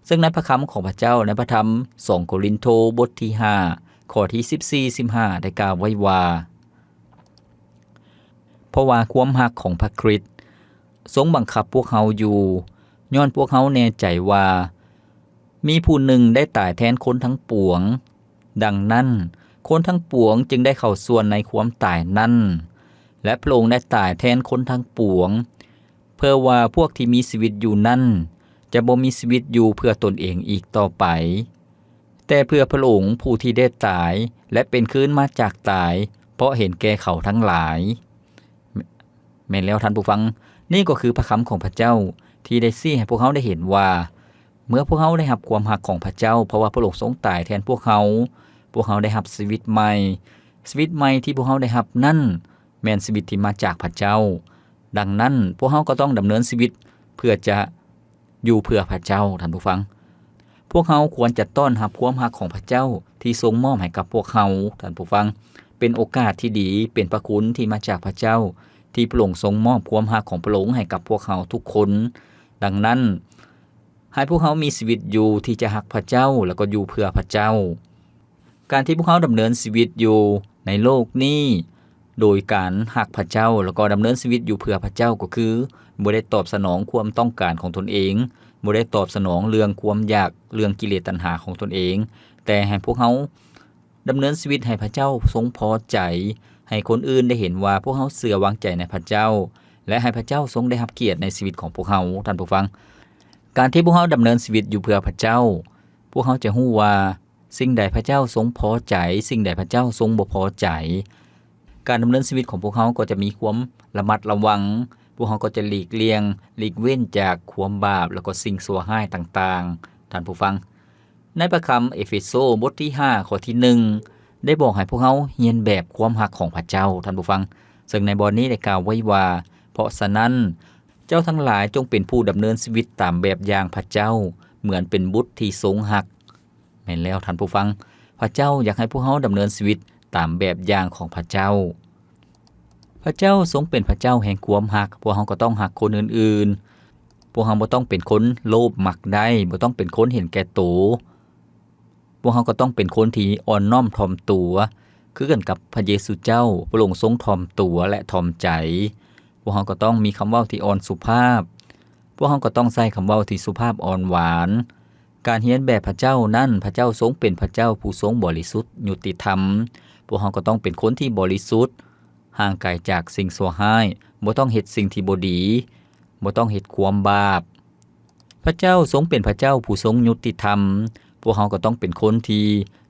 ເຊິ່ງໃນພຣະຄຳຂອງພຣະເຈົ້າ ໃນພຣະທຳ ສອງ ໂກລິນໂທ ບົດທີຫ້າ ຂໍ້ທີສິບສີ່ ສິບຫ້າ ໄດ້ກ່າວໄວ້ວ່າ ເພາະວ່າຄວາມຮັກຂອງພຣະຄຣິດຊົງບັງຄັບພວກເຮົາຢູ່, ຍ້ອນພວກເຮົາແນ່ໃຈວ່າມີຜູ້ໜຶ່ງໄດ້ຕາຍແທນຄົນທັງປວງ. ດັ່ງນັ້ນ, ຄົນທັງປວງຈຶ່ງໄດ້ເຂົ້າສ່ວນໃນຄວາມຕາຍນັ້ນ, ແລະ ພຣະອົງໄດ້ຕາຍແທນຄົນທັງປວງ, ເພື່ອວ່າພວກທີ່ມີຊີວິດຢູ່ນັ້ນຈະບໍ່ມີຊີວິດຢູ່ເພື່ອຕົນເອງອີກຕໍ່ໄປ, ແຕ່ເພື່ອພຣະອົງຜູ້ທີ່ໄດ້ຕາຍ ແລະ ເປັນຄືນມາຈາກຕາຍ ເພາະເຫັນແກ່ເຂົາທັງຫຼາຍ. ແມ່ນແລ້ວທ່ານຜູ້ຟັງ, ນີ້ກໍຄືພຣະຄຳຂອງພຣະເຈົ້າທີ່ໄດ້ຊີ້ໃຫ້ພວກເຮົາໄດ້ເຫັນວ່າ ເມື່ອພວກເຮົາໄດ້ຮັບຄວາມຮັກຂອງພຣະເຈົ້າ, ເພາະວ່າພຣະອົງຊົງຕາຍແທນພວກເຮົາ, ພວກເຮົາໄດ້ຮັບຊີວິດໃໝ່. ຊີວິດໃໝ່ທີ່ພວກເຮົາໄດ້ຮັບນັ້ນ ແມ່ນຊີວິດທີ່ມາຈາກພຣະເຈົ້າ. ດັ່ງນັ້ນ, ພວກເຮົາກໍຕ້ອງດຳເນີນຊີວິດເພື່ອຈະຢູ່ເພື່ອພຣະເຈົ້າ, ທ່ານຜູ້ຟັງ. ພວກເຮົາຄວນຈະຕ້ອນຮັບຄວາມຮັກຂອງພຣະເຈົ້າທີ່ຊົງມອບໃຫ້ກັບພວກເຮົາ, ທ່ານຜູ້ຟັງ. ເປັນໂອກາດທີ່ດີ, ເປັນພຣະຄຸນທີ່ມາຈາກພຣະເຈົ້າ, ທີ່ພຣະອົງຊົງມອບຄວາມຮັກຂອງພຣະອົງໃຫ້ກັບພວກເຮົາທຸກຄົນ. ດັ່ງນັ້ນ, ໃຫ້ພວກເຮົາມີຊີວິດຢູ່ທີ່ຈະຮັກພຣະເຈົ້າ ແລ້ວກໍຢູ່ເພື່ອພຣະເຈົ້າ. ການທີ່ພວກເຮົາດຳເນີນຊີວິດຢູ່ໃນໂລກນີ້ໂດຍການຮັກພຣະເຈົ້າ ແລ້ວກໍດຳເນີນຊີວິດຢູ່ເພື່ອພຣະເຈົ້າ ກໍຄືບໍ່ໄດ້ຕອບສະໜອງຄວາມຕ້ອງການຂອງຕົນເອງ, ບໍ່ໄດ້ຕອບສະໜອງເລື່ອງຄວາມຢາກ, ເລື່ອງກິເລດຕັນຫາຂອງຕົນເອງ, ແຕ່ໃຫ້ພວກເຮົາ ດຳເນີນຊີວິດໃຫ້ພຣະເຈົ້າຊົງພໍໃຈ, ໃຫ້ຄົນອື່ນໄດ້ເຫັນວ່າພວກເຮົາເຊື່ອວາງໃຈໃນພຣະເຈົ້າ ແລະ ໃຫ້ພຣະເຈົ້າຊົງໄດ້ຮັບກຽດໃນຊີວິດຂອງພວກເຮົາ, ທ່ານຜູ້ຟັງ. ການທີ່ພວກເຮົາດຳເນີນຊີວິດຢູ່ເພື່ອພຣະເຈົ້າ, ພວກເຮົາຈະຮູ້ວ່າສິ່ງໃດພຣະເຈົ້າຊົງພໍໃຈ, ສິ່ງໃດພຣະເຈົ້າຊົງບໍ່ພໍໃຈ. ການດຳເນີນຊີວິດຂອງພວກເຮົາກໍຈະມີຄວາມລະມັດລະວັງ, ພວກເຮົາກໍຈະຫຼີກລ່ຽງ, ຫຼີກເວັ້ນຈາກຄວາມບາບ ແລ້ວກໍສິ່ງຊົ່ວຮ້າຍຕ່າງໆ, ທ່ານຜູ້ຟັງ. ໃນພະຄຳເອເຟໂຊບົດທີຫ້າ ຂໍ້ທີໜຶ່ງ ໄດ້ບອກໃຫ້ພວກເຮົາຮຽນແບບຄວາມຮັກຂອງພະເຈົ້າ, ທ່ານຜູ້ຟັງ, ເຊິ່ງໃນບ່ອນນີ້ໄດ້ກ່າວໄວ້ວ່າ, ເພາະສະນັ້ນ, ເຈົ້າທັງຫຼາຍຈົ່ງເປັນຜູ້ດຳເນີນຊີວິດຕາມແບບຢ່າງພະເຈົ້າ, ເໝືອນເປັນບຸດທີ່ຊົງຮັກ. ແມ່ນແລ້ວ, ທ່ານຜູ້ຟັງ, ພະເຈົ້າຢາກໃຫ້ພວກເຮົາດຳເນີນຊີວິດຕາມແບບຢ່າງຂອງພະເຈົ້າ. ພະເຈົ້າຊົງເປັນພະເຈົ້າແຫ່ງຄວາມຮັກ, ພວກເຮົາກໍຕ້ອງຮັກຄົນອື່ນໆ. ພວກເຮົາບໍ່ຕ້ອງເປັນຄົນໂລບມັກໄດ້, ບໍ່ຕ້ອງເປັນຄົນເຫັນແກ່ໂຕ. ພວກເຮົາກໍຕ້ອງເປັນຄົນທີ່ອ່ອນນ້ອມຖ່ອມຕົວ, ຄືກັນກັບພະເຢຊູເຈົ້າ, ພະອົງຊົງຖ່ອມຕົວ ແລະ ຖ່ອມໃຈ. ພວກເຮົາກໍຕ້ອງມີຄຳເວົ້າທີ່ອ່ອນສຸພາບ. ພວກເຮົາກໍຕ້ອງໃຊ້ຄຳເວົ້າທີ່ສຸພາບອ່ອນຫວານ. ການຮຽນແບບພະເຈົ້ານັ້ນ, ພະເຈົ້າຊົງເປັນພະເຈົ້າຜູ້ຊົງບໍລິສຸດ, ຍຸຕິທຳ. ພວກເຮົາກໍຕ້ອງເປັນຄົນທີ່ບໍລິສຸດ, ຫ່າງໄກຈາກສິ່ງຊົ່ວຮ້າຍ, ບໍ່ຕ້ອງເຮັດສິ່ງທີ່ບໍ່ດີ, ບໍ່ຕ້ອງເຮັດຄວາມບາບ. ພະເຈົ້າຊົງເປັນພະເຈົ້າຜູ້ຊົງຍຸຕິທຳ, ພວກເຮົາກໍຕ້ອງເປັນຄົນທີ່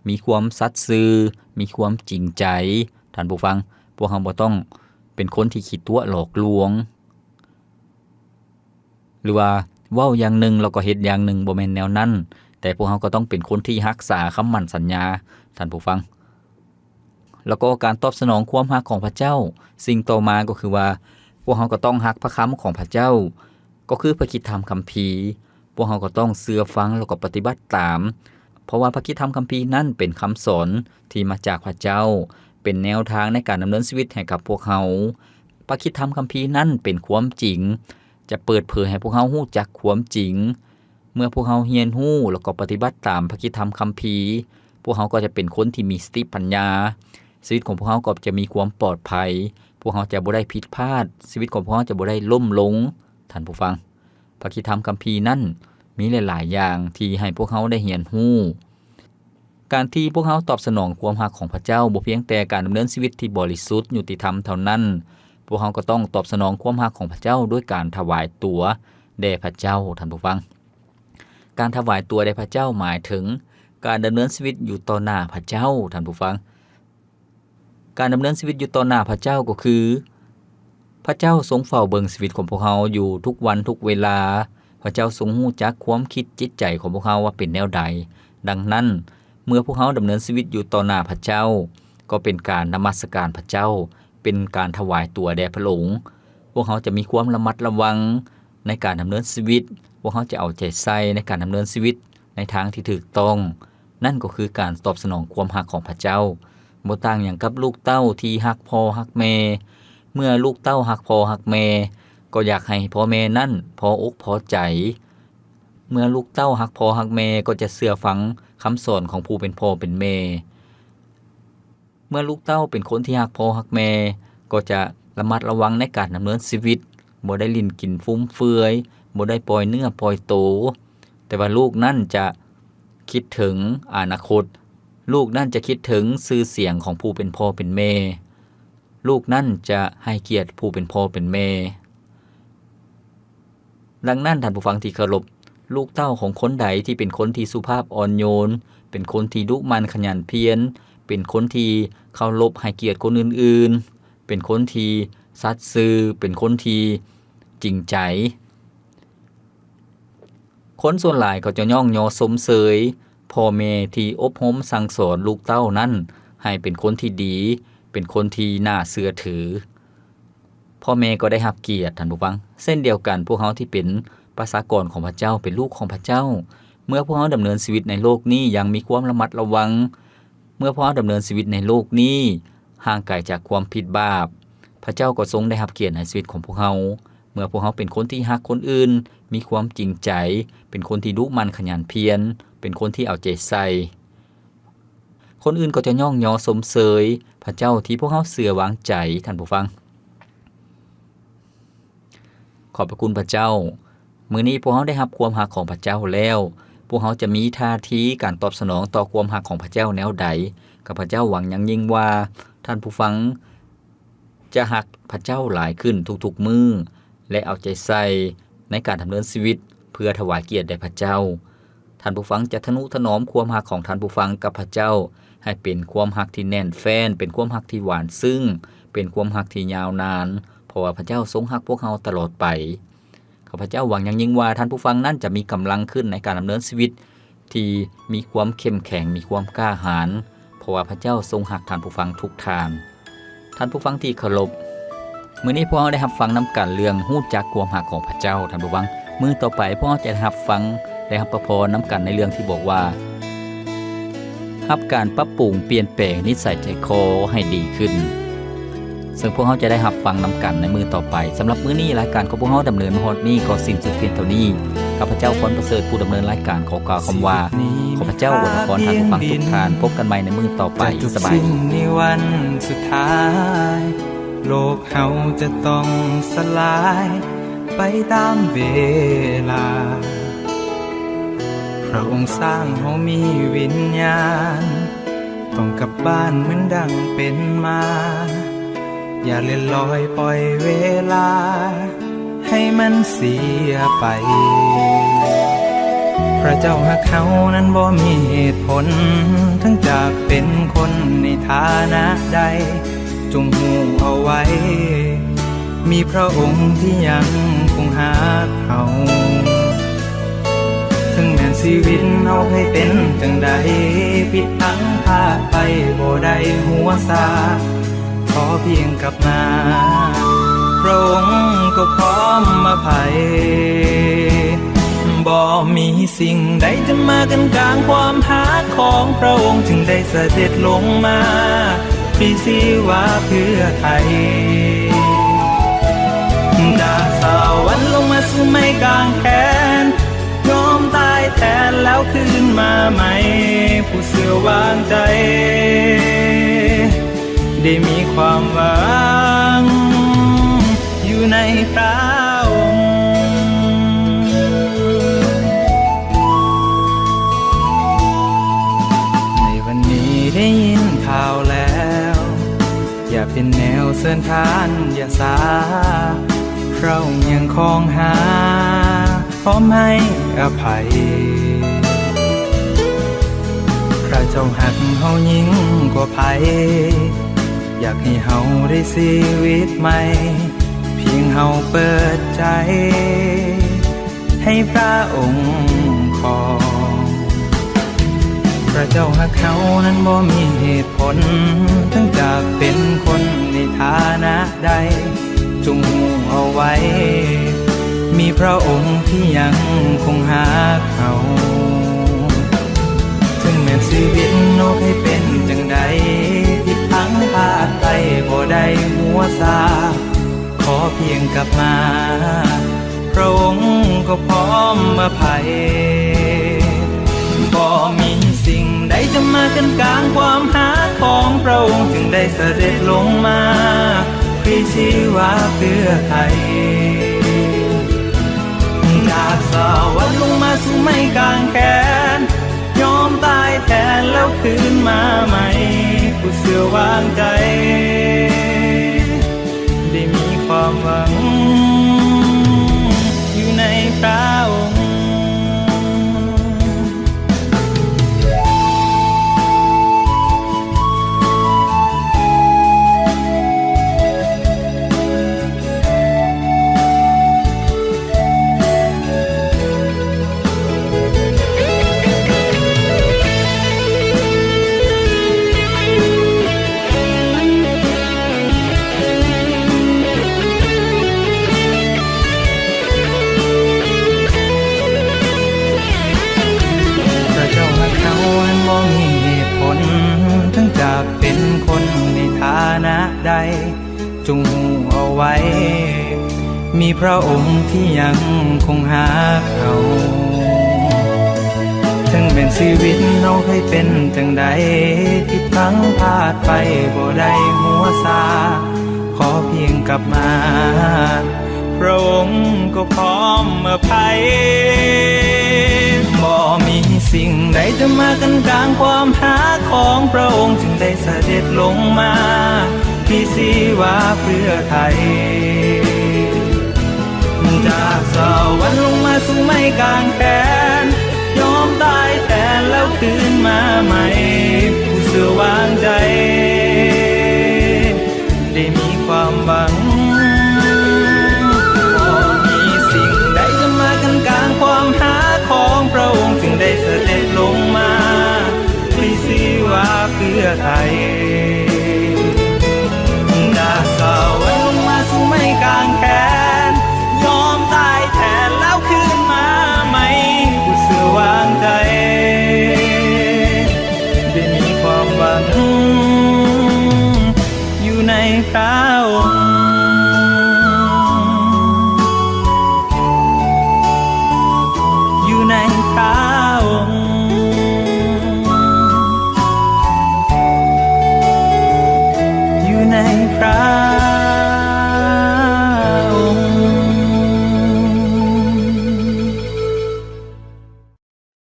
ມີຄວາມສັດຊື່, ມີຄວາມຈິງໃຈ, ທ່ານຜູ້ຟັງ, ພວກເຮົາບໍ່ຕ້ອງເປັນຄົນທີ່ຂີ້ຕົວະຫຼອກລວງ ຫຼືວ່າເວົ້າຢ່າງໜຶ່ງແລ້ວກໍເຮັດຢ່າງໜຶ່ງ, ບໍ່ແມ່ນແນວນັ້ນ, ແຕ່ພວກເຮົາກໍຕ້ອງເປັນຄົນທີ່ຮັກສາຄຳໝັ້ນສັນຍາ, ທ່ານຜູ້ຟັງ. ແລ້ວກໍການຕອບສະໜອງຄວາມຮັກຂອງພະເຈົ້າ, ສິ່ງຕໍ່ມາກໍຄືວ່າ ພວກເຮົາກໍຕ້ອງຮັກພະຄຳຂອງພະເຈົ້າ, ກໍຄືພະຄຣິດທຳຄຳພີ. ພວກເຮົາກໍຕ້ອງເຊື່ອຟັງແລ້ວກໍປະຕິບັດຕາມ, ເພາະວ່າພະຄຣິດທຳຄຳພີນັ້ນເປັນຄຳສອນທີ່ມາຈາກພະເຈົ້າ, ເປັນແນວທາງໃນການດຳເນີນຊີວິດໃຫ້ກັບພວກເຮົາ. ພະຄຣິດທຳຄຳພີນັ້ນເປັນຄວາມຈິງ, ຈະເປີດເຜີຍໃຫ້ພວກເຮົາຮູ້ຈັກຄວາມຈິງ. ເມື່ອພວກເຮົາຮຽນຮູ້ແລ້ວກໍປະຕິບັດຕາມພະຄຣິດທຳຄຳພີ, ພວກເຮົາກໍຈະເປັນຄົນທີ່ມີສະຕິປັນຍາ. ຊີວິດຂອງພວກເຮົາກໍຈະມີຄວາມປອດໄພ, ພວກເຮົາຈະບໍ່ໄດ້ຜິດພາດ, ຊີວິດຂອງພວກເຮົາຈະບໍ່ໄດ້ລົ້ມລົງ. ທ່ານຜູ້ຟັງ, ພະຄຣິດທຳຄຳພີນັ້ນມີຫຼາຍໆຢ່າງທີ່ໃຫ້ພວກເຮົາໄດ້ຮຽນຮູ້. ການທີ່ພວກເຮົາຕອບສະໜອງຄວາມຮັກຂອງພະເຈົ້າ ບໍ່ພຽງແຕ່ການດຳເນີນຊີວິດທີ່ບໍລິສຸດ, ຍຸຕິທຳເທົ່ານັ້ນ, ພວກເຮົາກໍຕ້ອງຕອບສະໜອງຄວາມຮັກຂອງພະເຈົ້າດ້ວຍການຖະຫວາຍຕົວແດ່ພະເຈົ້າ, ທ່ານຜູ້ຟັງ. ການຖະຫວາຍຕົວແດ່ພະເຈົ້າໝາຍເຖິງການດຳເນີນຊີວິດຢູ່ຕໍ່ໜ້າພະເຈົ້າ, ທ່ານຜູ້ຟັງ. ການດຳເນີນຊີວິດຢູ່ຕໍ່ໜ້າພະເຈົ້າກໍຄື ພະເຈົ້າຊົງເຝົ້າເບິ່ງຊີວິດຂອງພວກເຮົາຢູ່ທຸກວັນທຸກເວລາ. ພະເຈົ້າຊົງຮູ້ຈັກຄວາມຄິດຈິດໃຈຂອງພວກເຮົາວ່າເປັນແນວໃດ. ດັ່ງນັ້ນ, ເມື່ອພວກເຮົາດຳເນີນຊີວິດຢູ່ຕໍ່ໜ້າພະເຈົ້າ, ກໍເປັນການນະມັດສະການພະເຈົ້າ, ເປັນການຖະຫວາຍຕົວແດ່ພະອົງ. ພວກເຮົາຈະມີຄວາມລະມັດລະວັງໃນການດຳເນີນຊີວິດ. ພວກເຮົາຈະເອົາໃຈໃສ່ໃນການດຳເນີນຊີວິດໃນທາງທີ່ຖືກຕ້ອງ. ນັ້ນກໍຄືການຕອບສະໜອງຄວາມຮັກຂອງພະເຈົ້າ. ບໍ່ຕ່າງຫຍັງກັບລູກເຕົ້າທີ່ຮັກພໍ່ຮັກແມ່. ເມື່ອລູກເຕົ້າຮັກພໍ່ຮັກແມ່, ກໍຢາກໃຫ້ພໍ່ແມ່ນັ້ນພໍອົກພໍໃຈ. ເມື່ອລູກເຕົ້າຮັກພໍ່ຮັກແມ່, ກໍຈະເຊື່ອຟັງຄຳສອນຂອງຜູ້ເປັນພໍ່ເປັນແມ່. ເມື່ອລູກເຕົ້າເປັນຄົນທີ່ຮັກພໍ່ຮັກແມ່, ກໍຈະລະມັດລະວັງໃນການດຳເນີນຊີວິດ, ບໍ່ໄດ້ຫຼິ້ນກິນຟຸມເຟືອຍ, ບໍ່ໄດ້ປ່ອຍເນື້ອປ່ອຍໂຕ. ແຕ່ວ່າລູກນັ້ນຈະຄິດເຖິງອະນາຄົດ, ລູກນັ້ນຈະຄິດເຖິງຊື່ສຽງຂອງຜູ້ເປັນພໍ່ເປັນແມ່, ລູກນັ້ນຈະໃຫ້ກຽດຜູ້ເປັນພໍ່ເປັນແມ່. ດັ່ງນັ້ນ, ທ່ານຜູ້ຟັງທີ່ເຄົາລົບ, ລູກເຕົ້າຂອງຄົນໃດທີ່ເປັນຄົນທີ່ສຸພາບອ່ອນໂຍນ, ເປັນຄົນທີ່ດຸໝັ່ນຂະຫຍັນພຽນ, ເປັນຄົນທີ່ເຄົາລົບໃຫ້ກຽດຄົນອື່ນໆ, ເປັນຄົນທີ່ສັດຊື່, ເປັນຄົນທີ່ຈິງໃຈ, ຄົນສ່ວນຫຼາຍເຂົາຈະຍ້ອງຍໍຊົມເຊີຍພໍ່ແມ່ທີ່ອົບຮົມສັ່ງສອນລູກເຕົ້ານັ້ນໃຫ້ເປັນຄົນທີ່ດີ, ເປັນຄົນທີ່ໜ້າເຊື່ອຖື. ພໍ່ແມ່ກໍໄດ້ຮັບກຽດ, ທ່ານຜູ້ຟັງ. ເຊັ່ນດຽວກັນ, ພວກເຮົາທີ່ເປັນປະຊາກອນຂອງພະເຈົ້າ, ເປັນລູກຂອງພະເຈົ້າ, ເມື່ອພວກເຮົາດຳເນີນຊີວິດໃນໂລກນີ້ຢ່າງມີຄວາມລະມັດລະວັງ, ເມື່ອພວກເຮົາດຳເນີນຊີວິດໃນໂລກນີ້ຫ່າງໄກຈາກຄວາມຜິດບາບ, ພະເຈົ້າກໍຊົງໄດ້ຮັບກຽດໃນຊີວິດຂອງພວກເຮົາ. ເມື່ອພວກເຮົາເປັນຄົນທີ່ຮັກຄົນອື່ນ, ມີຄວາມຈິງໃຈ, ເປັນຄົນທີ່ດຸໝັ່ນຂະຫຍັນພຽນ, ເປັນຄົນທີ່ເອົາໃຈໃສ່, ຄົນອື່ນກໍຈະຍ້ອງຍໍຊົມເຊີຍພະເຈົ້າທີ່ພວກເຮົາເຊື່ອວາງໃຈ, ທ່ານຜູ້ຟັງ. ຂອບພະຄຸນພະເຈົ້າ. ມື້ນີ້ພວກເຮົາໄດ້ຮັບຄວາມຮັກຂອງພະເຈົ້າແລ້ວ, ພວກເຮົາຈະມີທ່າທີການຕອບສະໜອງຕໍ່ຄວາມຮັກຂອງພະເຈົ້າແນວໃດ? ຂ້າພະເຈົ້າຫວັງຢ່າງຍິ່ງວ່າທ່ານຜູ້ຟັງຈະຮັກພະເຈົ້າຫຼາຍຂຶ້ນທຸກໆມື້ ແລະ ເອົາໃຈໃສ່ໃນການດຳເນີນຊີວິດເພື່ອຖວາຍກຽດແດ່ພະເຈົ້າ. ທ່ານຜູ້ຟັງຈະທະນຸຖະໜອມຄວາມຮັກຂອງທ່ານຜູ້ຟັງກັບພະເຈົ້າ ໃຫ້ເປັນຄວາມຮັກທີ່ແໜ້ນແຟ້ນ, ເປັນຄວາມຮັກທີ່ຫວານຊຶ້ງ, ເປັນຄວາມຮັກທີ່ຍາວນານ, ເພາະວ່າພະເຈົ້າຊົງຮັກພວກເຮົາຕະຫຼອດໄປ. ຂ້າພະເຈົ້າຫວັງຢ່າງຍິ່ງວ່າທ່ານຜູ້ຟັງນັ້ນຈະມີກຳລັງຂຶ້ນໃນການດຳເນີນຊີວິດທີ່ມີຄວາມເຂັ້ມແຂງ, ມີຄວາມກ້າຫານ, ເພາະວ່າພະເຈົ້າຊົງຮັກທ່ານຜູ້ຟັງທຸກທ່ານ. ທ່ານຜູ້ຟັງທີ່ເຄົາລົບ, ມື້ນີ້ພວກເຮົາໄດ້ຮັບຟັງນຳກັນເລື່ອງຮູ້ຈັກຄວາມຮັກຂອງພະເຈົ້າ, ທ່ານຜູ້ຟັງ. ມື້ຕໍ່ໄປພວກເຮົາຈະໄດ້ຮັບຟັງ ໄດ້ຮັບພະພອນນຳກັນໃນເລື່ອງທີ່ບອກວ່າ ຮັບການປັບປຸງປ່ຽນແປງນິດໄສໃຈຄໍໃຫ້ດີຂຶ້ນ, ເຊິ່ງພວກເຮົາຈະໄດ້ຮັບຟັງນຳກັນໃນມື້ຕໍ່ໄປ. ສຳລັບມື້ນີ້, ລາຍການຂອງພວກເຮົາດຳເນີນມາຮອດນີ້ກໍສິ້ນສຸດພຽງເທົ່ານີ້. ຂ້າພະເຈົ້າ ພອນປະເສີດ ຜູ້ດຳເນີນລາຍການ ຂໍກ່າວຄຳວ່າ ຂໍພະເຈົ້າອວຍພອນທ່ານຜູ້ຟັງທຸກທ່ານ. ພົບກັນໃໝ່ໃນມື້ຕໍ່ໄປ. ສະບາຍດີ. ໃຈຈົບສິ້ນໃນວັນສຸດທ້າຍ, ໂລກເຮົາຈະຕ້ອງສະຫຼາຍໄປຕາມເວລາ. ພະອົງສ້າງເຮົາມີວິນຍານ, ຕ້ອງກັບບ້ານເໝືອນດັ່ງເປັນມາ. ຢ່າເລື່ອນລອຍປ່ອຍເວລາໃຫ້ມັນເສຍໄປ. ພະເຈົ້າຮັກເຮົານັ້ນບໍ່ມີເຫດຜົນ ເຖິງຈະເປັນຄົນໃນຖານະໃດ ຈົ່ງຮູ້ເອົາໄວ້ ມີພະອົງທີ່ຍັງຄົງຮັກເຮົາ. ເຖິງແມ່ນຊີວິດເຮົາໃຫ້ເປັນຈັ່ງໃດ ຜິດພາງພາດໄປບໍ່ໄດ້ຫົວຊາ ຂໍພຽງກັບມາ ພະອົງກໍພ້ອມອະໄພ. ບໍ່ມີສິ່ງໃດຈະມາກັ້ນກາງຄວາມຮັກຂອງພະອົງ ຈຶ່ງໄດ້ສະເດັດລົງມາ ພຣີຊີວາເພື່ອໄຖ່ ຈາກສະຫວັນລົງມາສູ່ໄມ້ກາງແຂນ ຍອມຕາຍແທນແລ້ວຄືນມາໃໝ່ ຜູ້ເຊື່ອວາງໃຈ ໄດ້ມີຄວາມຫວັງຢູ່ໃນພະອົງ. ໃນວັນນີ້ໄດ້ຍິນຂ່າວແລ້ວ ຢ່າເປັນແນວເຊີນທ່ານຢ່າຊ້າ ພະອົງຍັງຄອງຫາ ພ້ອມໃຫ້ອະໄພ ພະເຈົ້າຮັກເຮົາຍິ່ງກວ່າໃຜ ຢາກໃຫ້ເຮົາໄດ້ຊີວິດໃໝ່ ພຽງເຮົາເປີດໃຈໃຫ້ພະອົງຄອງ. ພະເຈົ້າຮັກເຮົານັ້ນບໍ່ມີເຫດຜົນ ເຖິງຈະເປັນຄົນໃນຖານະໃດ ຈົ່ງຮູ້ເອົາໄວ້ ມີພະອົງທີ່ຍັງຄົງຮັກເຮົາ. ເຖິງແມ່ນຊີວິດເຮົາໃຫ້ເປັນຈັ່ງໃດ ຜິດພາງພາດໄປບໍ່ໄດ້ຫົວຊາ ຂໍພຽງກັບມາ ພະອົງກໍພ້ອມອະໄພ. ບໍ່ມີສິ່ງໃດຈະມາກັ້ນກາງຄວາມຮັກຂອງພະອົງ ຈຶ່ງໄດ້ສະເດັດລົງມາ ພຣີຊີວາເພື່ອໄຖ່ ຈາກສະຫວັນລົງມາສູ່ໄມ້ກາງແຂນ ຍອມຕາຍແທນແລ້ວຄືນມາໃໝ່ ຜູ້ເຊື່ອວາງໃຈ ໄດ້ມີຄວາມຫວັງຢູ່ໃນພະອົງ. ພະເຈົ້າຮັກເຮົາ ອັນບໍ່ມີເຫດຜົນ ເຖິງຈະເປັນຄົນໃນຖານະໃດ ຈົ່ງຮູ້ເອົາໄວ້ ມີພະອົງທີ່ຍັງຄົງຮັກເຮົາ. ເຖິງແມ່ນຊີວິດເຮົາເຄີຍເປັນຈັ່ງໃດ ຜິດພາງພາດໄປບໍ່ໄດ້ຫົວຊາ ຂໍພຽງກັບມາ ພະອົງກໍພ້ອມອະໄພ. ບໍ່ມີສິ່ງໃດຈະມາກັ້ນກາງຄວາມຮັກຂອງພະອົງ ຈຶ່ງໄດ້ສະເດັດລົງມາ ພຣີຊີວາເພື່ອໄຖ່ ຈາກສະຫວັນລົງມາສູ່ໄມ້ກາງແຂນ ຍອມຕາຍແທນແລ້ວຄືນມາໃໝ່ ຜູ້ເຊື່ອວາງໃຈ ໄດ້ມີຄວາມຫວັງ. ບໍ່ມີສິ່ງໃດຈະມາກັ້ນກາງຄວາມຮັກຂອງພະອົງ ຈຶ່ງໄດ້ສະເດັດລົງມາ ພຣີຊີວາເພື່ອໄຖ່